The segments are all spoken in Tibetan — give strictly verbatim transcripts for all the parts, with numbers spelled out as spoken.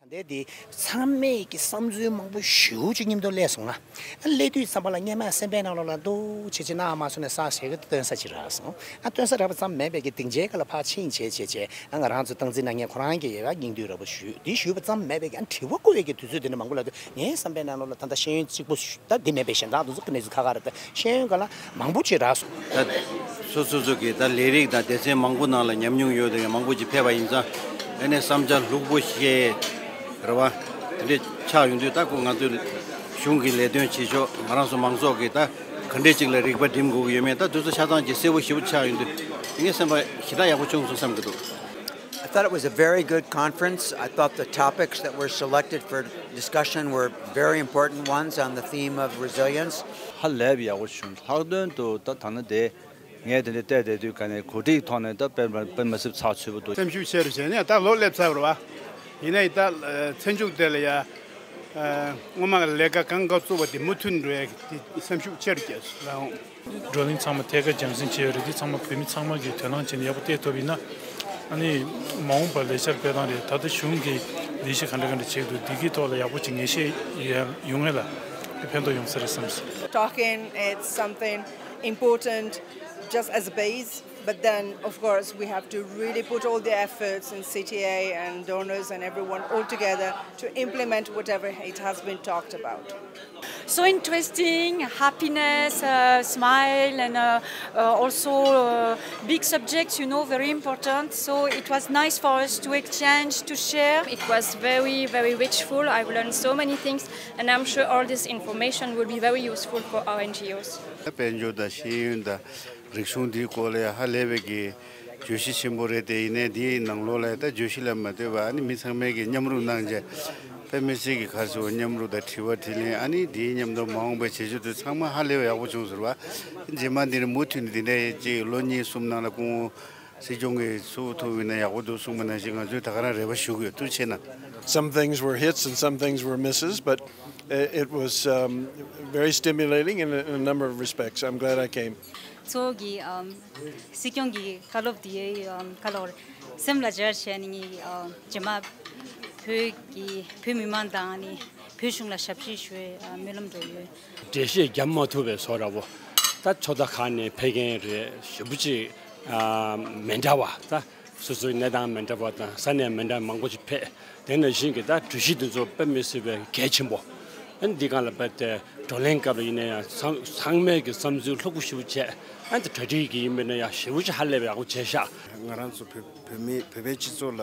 འདས་དེ་ཚང་མས་ཀྱི་བསམ་ཚུལ་མང་པོ་ཞེ་པོ་ཅིག་མཉམ་དུ་སླེབས་སོང་ང་། ཨ་སླེབས་དུས་ཙམ་པ་ལ་སྔན་མ་སེམས་པའི་ནང་ལོགས་ལ་འདུག་བྱེད་ཅིག་གནང་མ་སོང་ནས་ས་ཞེ་གི་སྟོན་ས་ཅིག་རག་སོང་། ཨ་སྟོན་ས་རག་པ་ཙམ་མེད་པའི་གི་སྡིངས་ཆའི་སྒང་ལ་ཕར་ཕྱིན་བྱས་བྱས་བྱས། ཨ་ང་རང་ཚོ་སྟངས་འཛིན་གནང་མཁན་ཁོ་རང་གིས་ཡ་སྙིང་བསྡུས་ར་བ་ཞུས། དེ་ཞུས་པ་ཙམ་མེད་པའི་གི་ཨ་དྲི་བ་བཀོད་པའི་གི་དུས་ཚོད་དེ་ནི་མང་པོ་ལ་འདུག་ངའི་བསམ་པའི་ནང་ལོགས་ལ་ད་ལྟ་ཤེས་ཡོན་གཅིག་པུ་ད་འདི་མེད་པའི་གཞན་དག་དེ་ཚོ་གི་གནས་ཚུལ་ཁ་ཁ་རེད། ད་ཤེས་ཡོན་སྒང་ལ་མང་པོ་ཅིག་རག་སོང་། ད་སོ་སོ་སོ་གི་ད་ལས་རིགས་དང་སྡེ་ཚན་མང་པོ་ནང་ལ་ཉམས་མྱོང་ཡོད་དེ་མང་པོ་ཅིག་ཕེབས་པ་ཡིན་ཙང་། ཨ་ནི་བསམ་འཆར་ལྷུག་པོ་བཤད་རེད་བ། དེ་འདྲས་ཆགས་ཡོང་དུས་ད་ཁོ་ང་ཚོའི་གཞུང་གི་ལས་དོན་བྱེད་ཕྱོགས། ང་རང་ཚོ་མང་ཚོགས་ཀྱིས་ད་ག་འདྲས་ཅིག་ལ་རིག་པ་སྒྲིམ་དགོས་ཀྱི་ཡོད་མེད། ད་དེ་ཚོ་ཆ་ཚང་ཅིག་གསལ་པོ་ཞེ་པོ་ཆགས་ཡོང་དུས། ངའི་སེམས་པ་ཞེ་དྲག་ཡག་པོ་བྱུང་སོང་བསམ་གྱི་འདུག I thought it was a very good conference. I thought the topics that were selected for discussion were very important ones on the theme of resilience. ཧ་ལས་པའི་ཡག་པོ་བྱུང་། ལྷག་དོན་དུ་ད་ད་ནི་དེ་ངས་དེ་འདྲ་བལྟས་བསྡད་དུས་ག་ནས་གོ་སྒྲིག་ཐོག་ནས་ད་དཔེ་མ་དཔེ་མ་སྲིད་ཚགས་ཚུད་པོ་འདུག་སེམས་ཤུགས་ཆེ་རུ་བྱས་ནས་ད་ལོ་སླེབས་ཚར་བ་རེད་བ། ཡིན་ནའི་ད་ཚེ་མཇུག་དེ་ལ་ཡ། སྔོན་མ་ལས་ཀ་གང་ག་བཙུགས་པ་དེ་མུ་མཐུད་འགྲོ་ཡ་དེ་སེམས་ཤུགས་ཆེ་རུ་སྐྱེས་སོང་། བགྲོ་གླེང་ཚང་མ་ཐད་ཀར་རྒྱང་སྲིང་བྱས་ཡོད་རེད། འདི་ཚང་མ་བོད་མི་ཚང་མ་གིས་དོ་སྣང་བྱས་ནས་ཡག་པོ་བལྟས་ཐུབ་ཡིན་ན། ཨ་ནི་མ་འོངས་པར་ལས་འཆར་སྤེལ་སྟངས་རེད། ད་ལྟ་གཞུང་གིས་ལས་གཞི་ག་འདྲ་ག་འདྲ་བྱེད་འདུག་འདི་གི་ཐོག་ལ་ཡག་པོ་ཅིག་ངེས་ཤེས་ཡོང་ཡ་ལ་ཕན་ཐོགས་ཡོང་ས་རེད་བསམ་སོང་། Talking, it's something important just as a base, but then, of course, we have to really put all the efforts in C T A and donors and everyone all together to implement whatever it has been talked about. So interesting, happiness, uh, smile, and uh, uh, also uh, big subjects, you know, very important. So it was nice for us to exchange, to share. It was very, very richful. I've learned so many things, and I'm sure all this information will be very useful for our N G Os. དཔལ་འབྱོར་དང་ཤེས་ཡོན་དང་རིག་གཞུང་འདིའི་སྐོར་ལ་ཧ་ལས་པའི་གི་བརྗོད་གཞི་ཆེན་པོ་རེད་དེ། ཡིན་ནའི་འདིའི་ནང་ལོགས་ལ་ད་བརྗོད་གཞི་ལ་མ་ལྟོས་པ་ཨ་ནི་མི་ཚང་མས་ཀྱི་མཉམ་རུབ་གནང་བྱས། དཔེ་མི་སྲིད་ཀྱི་ག་རེ་ཟེར་བ། མཉམ་རུབ་དང་དྲི་བ་དྲིས་ལན། ཨ་ནི་འདིའི་མཉམ་དུ་མ་འོངས་པའི་བྱེད་ཕྱོགས་དེ་ཚང་མ་ཧ་ལས་པ་ཡག་པོ་བྱུང་ཟེར་བ། རྗེས་མ་འདི་ནས་མུ་མཐུད་ནས་འདི་འདྲའི་ཅིག་ལོ་གཉིས་གསུམ་ནང་ལ་སྐུ་ངོ་སྲིད་སྐྱོང་གིས་ཚུགས་ཐུབ་པ་ཡིན་ན་ཡག་པོ་འདུག་གསུངས་པ་ནང་བཞིན་ང་ཚོས་ད་ག་རང་རེ་བ་ཞུ་གི་ཡོད། ཐུགས་རྗེ་ཆེ་གནང་། Some things were hits and some things were misses, but it was um, very stimulating in a, in a number of respects. I'm glad I came. ཚོགས་ཀྱི་ཨམ་སྲིད་སྐྱོང་གི་བཀའ་སློབ་དེ་ཨམ་བཀའ་སློབ་སེམས་ལ་འཇགས་བྱས་ནས་ངས་ཨམ་རྗེས་མ་བོད་ཀྱི་བོད་མི་མང་དང་ནི་བོད་གཞུང་ལ་ཞབས་ཕྱི་ཞུ་བའི་ཨམ་སྨོན་ལམ་འདྲ་ཡོད། འགྲེལ་བཤད་རྒྱབ་མ་ཐུབ་པའི་བཟོ་འདྲ་པོ། ད་ཕྱོགས་མཐའ་ཁག་ནས་ཕེབས་མཁན་རེད། ཞེ་པོ་ཅིག་ཨམ་མི་འདྲ་བ། ད་སོ་སོའི་གནས་སྟངས་མི་འདྲ་བ་དང་ས་གནས་མི་འདྲ་མང་པོ་ཅིག་ཕེབས། དེ་ནང་བཞིན་གྱི་ད་གྲོས་གཞི་དེ་ཚོ་དཔེ་མི་སྲིད་པའི་གལ་ཆེན་པོ། ཨ་ནི་འདི་སྒང་ལ་དཔེ་དེ་བགྲོ་གླེང་སྐབས་ལ་ཡིན་ན་ཡང་ཚང་ཚང་མས་ཀྱི་བསམ་ཚུལ་ལྷུག་པོ་ཞེ་པོ་བྱས། ཨ་ནི་གྲ་སྒྲིག་གི་ཡིན་པས་ན་ཡང་ཞེ་པོ་ཅིག་ཧ་ལས་པའི་ཡག་པོ་བྱས་ཤག་ང་རང་ཚོ་བོད་བོད་མི་བོད་པའི་སྤྱི་ཚོགས་ལ་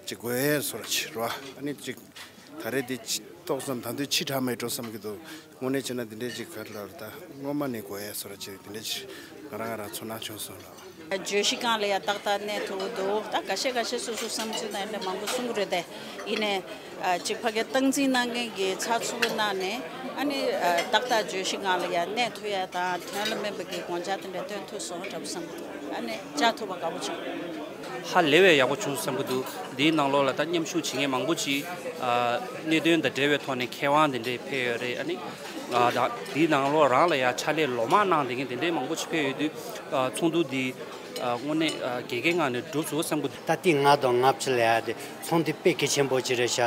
ཅིག་དགོས་ཡས་བཟོ་འདྲ་ཅིག་རེད་བ། ཨ་ནི་ཅིག་ད་རེས་འདི་ཅི་ཏོག་ཙམ་ད་དུང་ཕྱི་དྲགས་མེད་འགྲོ་བསམ་གྱི་འདུག་དངོས་གནས་བྱས་ན་འདི་འདྲའི་ཅིག་ག་རེ་ལབ་རེད། ད་སྔོན་མ་ནས་དགོས་ཡས་བཟོ་འདྲ་ཅིག་འདི་འདྲའི་ཅིག་ང་རང་ང་རང་ཚོར་སྣང་བྱུང་སོང་ལགས། བརྗོད་གཞི་སྒང་ལ་ཡང་ཏག་ཏག་གནས་ཐུབ་ཀྱི་འདུག་ད་ཁ་ཤས་ཁ་ཤས་སོ་སོའི་བསམ་ཚུལ་དང་འདྲ་མང་པོ་གསུང་གི་རེད་དེ། ཡིན་ནའི་ཨ་ཅིག་ཕ་གིར་སྟངས་འཛིན་གནང་མཁན་གྱིས་ཚགས་ཚུད་པོ་གནང་ནས། ཨ་ནི་ཨ་ཏག་ཏག་བརྗོད་གཞི་སྒང་ལ་ཡང་གནས་ཐུབ་ཡ་དང་དོན་ལ་དམན་པ་གི་དགོངས་འཆར་དེ་འདྲ་བཏོན་ཐུབ་སོང་འདྲ་པོ་བསམ་གྱི་འདུག་ཨ་ནི་བཅར་ཐུབ་པ་དགའ་པོ་བྱུང་། ཧ་ལས་པའི་ཡག་པོ་བྱུང་བསམ་གྱི་འདུག་འདིའི་ནང་ལོགས་ལ་ད་མཉམ་ཞུགས་བྱེད་མཁན་མང་པོ་ཅིག་ཨ་གནད་དོན་དང་འབྲེལ་བའི་ཐོག་ནས་མཁས་དབང་དེ་འདྲས་ཕེབས་ཡོད་རེད། ཨ་ནི་ཨ་ད་འདིའི་ནང་ལོགས་རང་ལ་ཡང་ཕྱག་ལས་ལོ་མང་གནང་བསྡད་མཁན་དེ་འདྲས་མང་པོ་ཅིག་ཕེབས་ཡོད་དུས། ཨ་ཚོགས་འདུ་འདི་ཨ་དངོས་གནས་ཨ་དགེ་རྒན་ངང་ནས་འགྲུབ་ཚུགས་བསམ་གྱི་འདུག་ད་ལྟའི་ལྔ་དང་ལྔ་བཅུ་ལ་ཡ་དེ་ཚོགས་འདུ་དཔེ་གལ་ཆེན་པོ་ཅིག་རེད་ཤག་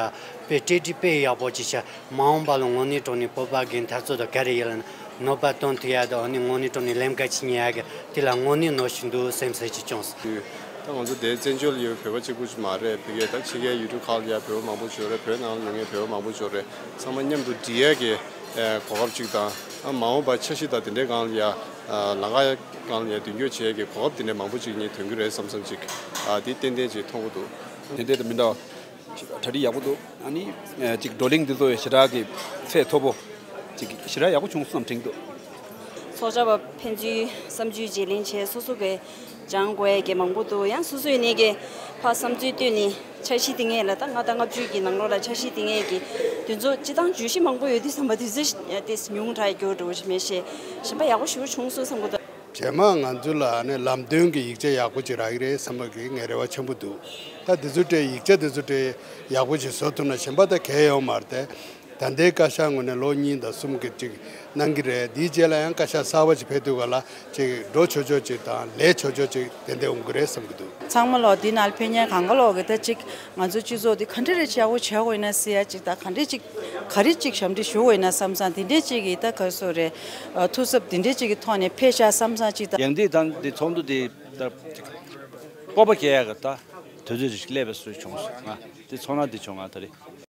དཔེ་གྲ་སྒྲིག་དཔེ་ཡག་པོ་ཅིག་བྱས། མ་འོངས་པ་ལ་དངོས་གནས་དྲང་གནས་བོད་པ་གི་འཐབ་རྩོད་དང་ག་རེ་ཡིན་ལབ་ན། གནོད་པ་སྟོན་ཐུབ་ཡ་དང་། ཨ་ནི་དངོས་གནས་དྲང་གནས་ལམ་ཁ་ཅིག་རྙེད་ཡ་གི་དེ་ལ་དངོས་གནས་གནོད་བཞིན་འདུག་སེམས་ཚེགས་ཅིག་བྱུང་སོང་། ད་ང་ཚོ་དེ་བཙན་བྱོལ་ཡོད་བོད་པ་གཅིག་པུ་ཅིག་མ་རེད། ཕ་གིའི་ད་ཕྱི་རྒྱལ་ཡུལ་གྲུ་ཁག་ལ་ཡ་བོད་པ་མང་པོ་ཅིག་ཡོད་རེད། བོད་ནང་ལ་ཡོད་མཁན་བོད་པ་མང་པོ་ཅིག་ཡོད་རེད། ཚང་མ་མཉམ་དུ་སྒྲིལ་ཡ་གི་ཨ་གོ་སྐབས་ཅིག་དང་། ཨ་མ་འོངས་པ་འཆར་གཞི་དང་དེ་འདྲའི་སྒང་ལ་ཡ་ཨ་ལམ་ཁ་སྒང་ལ་ཡ་མདུན་སྐྱོད་བྱེད་ཡ་གི་གོ་སྐབས་དེ་འདྲ་མང་པོ་ཅིག་ངས་ཐོན་གྱི་རེད་བསམ་བསམ་ཅིག་ཨ་དེ་ཏན་ཏན་ཅིག་མཐོང་གི་འདུག་དེ་འདྲ་དང་མི་འདྲ་བ། གྲ་སྒྲིག་ཡག་པོ་འདུག་ཨ་ནི་ཨ་ཅིག་བགྲོ་གླེང་འདི་ཚོ་ཞེ་དྲག་གི་ཚད་མཐོ་པོ། ཅིག་ཞེ་དྲག་ཡག་པོ་བྱུང་སོང་དྲན་འདུག་ཚོགས་བཅར་བ་ཕན་ཚུན་བསམ་ཚུལ་བརྗེ་ལེན་བྱས། སོ་སོ་གི་སྦྱང་དགོས་ཡ་གི་མང་པོ་འདུག་ཡང་སོ་སོའི་ནས་ཀྱི་ཕར་བསམ་ཚུལ་བཏོན་ནས་འཆར་གཞི་དེ་ངས་ལ་ད་ལྔ་དང་ལྔ་བཅུ་གི་ནང་ལོགས་ལ་འཆར་གཞི་དེ་ངས་ཀྱི་དེ་ཚོ་སྤྱི་བཏང་བརྗོད་གཞི་མང་པོ་ཡོད་དུས་ཙམ་པ་དེ་ཚོ་ཏེ་ཉུང་དྲགས་ཡོད་འགྲོ་བ་མེད་ཤེས། གཞན་པ་ཡག་པོ་ཞེ་པོ་བྱུང་སོང་བསམ་གི་འདུག་རྗེས་མ་ང་ཚོ་ལ་ཨ་ནི་ལམ་སྟོན་གྱི་ཡིག་ཆ་ཡག་པོ་ཅིག་རག་གི་རེད་བསམ་པ་གི་ངའི་རེ་བ་ཆེན་པོ་འདུག་ད་འདི་ཚོ་སྤྲད། ཡིག་ཆ་འདི་ཚོ་སྤྲད། ཡག་པོ་ཅིག་བཟོ་ཐུབ་ན་གཞན་པ་ད་གལ་ཡོད་མ་རེད་དེ། ད་ལྟའི་བཀའ་ཤག་ངོས་ནས་ལོ་གཉིས་དང་གསུམ་གྱི་ཅིག་གནང་གི་རེད། དེའི་རྗེས་ལ་ཡང་བཀའ་ཤག་གསར་པ་ཅིག་ཕེབས་དུས་ག་ལ་ཅིག་འགྲོ་ཆོག་ཆོག་ཅིག་དང་ལས་ཆོག་ཆོག་ཅིག་ཏན་ཏན་འོང་གི་རེད་བསམ་གྱི་འདུག། ཚང་མ་ལོག་འདི་ནང་ཕེབས་མཁན་གང་ག་ལོག་གི་ད་ཅིག་ང་ཚོ་སྤྱི་ཚོགས་འདི་ག་འདྲ་རེ་ཡག་པོ་བྱ་དགོས་ན་ཟེར་ཡ་ཅིག་དང་ག་འདྲ་ཅིག་ག་རེ་ཅིག་ཞབས་འདྲེན་ཞུ་དགོས་ན་བསམ་བསམ་དེ་འདྲས་ཅིག་གི་ད་ག་སོ་རེད། ཐུགས་འཚབ་དེ་འདྲས་ཅིག་གི་ཐོག་ནས་ཕེབས་ཤག་བསམ་བསམ་ཅིག་དང་། ཡང་འདི་དང་འདི་ཚོགས་འདུ་འདི་ད་སྤོབས་པ་སྐྱེ་ཡ་གི་ད་དུས་ཚོད་ཅིག་སླེབས་པའི་བཟོ་བྱུང་སོང་། ང་འདི་ཚོགས་ན་འདི་བྱུང་ང་ད་རེད།